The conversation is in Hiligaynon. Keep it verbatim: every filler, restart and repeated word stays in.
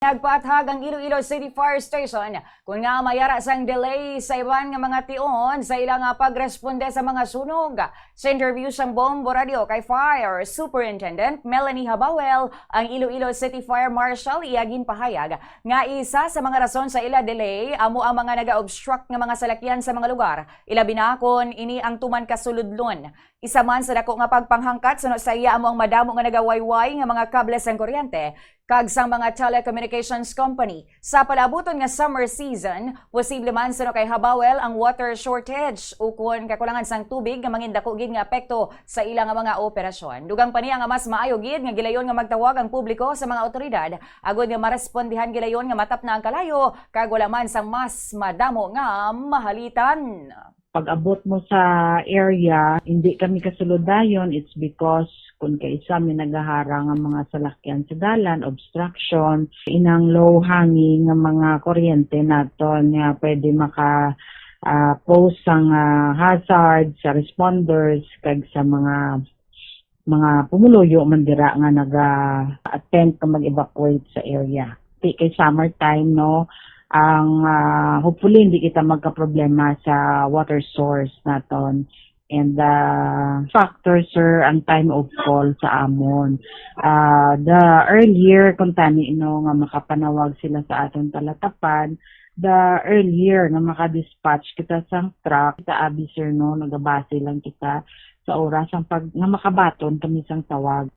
Nagpaathag ang Iloilo City Fire Station kun nga may ara sang delay sa iban nga mga tion sa ila nga pagresponde sa mga sunog. Sa interview sang Bombo Radio kay Fire Superintendent Melanie Habawel, ang Iloilo City Fire Marshal, iya ginpahayag nga isa sa mga rason sa ila delay amo ang mga naga-obstruct nga mga salakyan sa mga lugar, ilabi na kon ini ang tuman ka sulodlon. Isa man sa dako nga pagpanghangkat suno sa iya amo ang madamo nga nagawayway nga mga kable sang kuryente kag sang mga telecommunications company. Sa palaabuton nga summer season, posible man suno kay Habawel ang water shortage ukon kakulangan sang tubig nga mangin dako gid nga epekto sa ila nga mga operasyon. Dugang pa niya nga mas maayo gid nga gilayon nga magtawag ang publiko sa mga awtoridad agod nga marespondihan gilayon nga matapna ang kalayo kag wala man sang mas madamo nga mahalitan. Pag-abot mo sa area, hindi kami kasulod dayon. It's because kung kaisa may nagaharang nga mga salakyan sa dalan, obstruction, inang low hanging nga mga kuryente naton nga pwede maka ah, pose sang ah, hazard sa responders kag sa mga mga pumuluyo man dira nga naga-attempt nga mag-evacuate sa area. Ti kay summertime, no, ang ah, hopefully hindi kita magkaproblema sa water source naton. And uh, factor, sir, ang time of call sa amon. Uh, the earlier, kung tani, no, nga makapanawag sila sa aton talatapan, the earlier nga maka-dispatch kita sa truck, kita abi, sir, no, nagabase lang kita sa oras ang pag nga makabaton kami sang tawag.